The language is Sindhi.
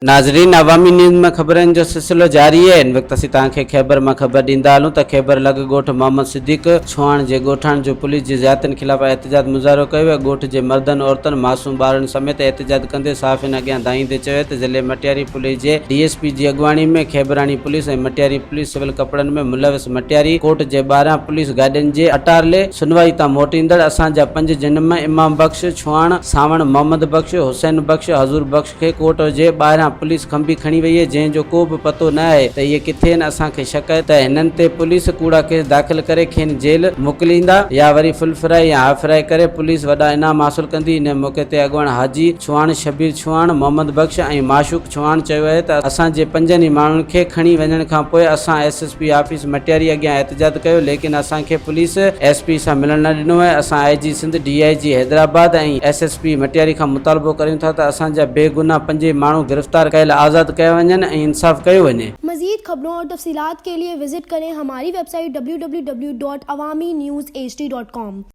ناظرين عوامي نيوز ۾ خبرن جو سلسلو جاري آهي هن وقت اسين توهان کي خيبر مان خبر ڏيندا هلون ته خيبر لڳ ڳوٺ محمد صديق ڇوهاڻ جي ڳوٺاڻن جو پوليس جي زيادتين خلاف احتجاج مظاهرو ڪيو ويو ڳوٺ جي مردن عورتن معصوم ٻارڙن سميت احتجاج ڪندي صحافين اڳيان دانهيندي چيو ته ضلعي مٽياري پوليس جي ڊي ايس پي جي اڳواڻي ۾ کيبراڻي پوليس ۽ مٽياري پوليس سول ڪپڙن ۾ ملوث مٽياري ڪورٽ جي ٻاهران پوليس گاڏين جي اٽارلي سنوائي تان موٽيندڙ اسان جا پنج جن م امام بخش ڇوهاڻ، سانوڻ محمد بخش، حسين بخش، حضور بخش، کي ڪورٽ جي ٻاهران پوليس کنڀي کڻي وئي جنهن جو ڪو به پتو نه آهي ته اهي ڪٿي آهن اسان کي شڪ آهي ته هنن تي پوليس ڪوڙا ڪيس داخل ڪري کين جيل موڪليندا يا وري فل فرائي يا هاف فرائي ڪري پوليس وڏا انعام حاصل ڪندي انهي موقعي تي اڳواڻ حاجي ڇوهاڻ شبير ڇوهاڻ محمد بخش ۽ معشوق ڇوهاڻ چيو آهي ته اسان جي پنجن ئي ماڻهن کي کڻي وڃڻ کان پوء اسان S S P office Matiari اڳيان احتجاج ڪيو ليڪن اسان کي پوليس ايس پي سان ملڻ نه ڏنو آهي اسان I G Sindh D I G Hyderabad ۽ S S P Matiari کان مطالبو ڪريون ٿا ته اسان جا بي گناھ پنجئي ماڻهو گرفتار ڪيل آزاد ڪيا وڃن ۽ انصاف ڪيو وڃي. مزيد خبرون اور تفصيلات کے لئے وزٽ ڪرين ھماري website W W W dot Awami news H D dot com.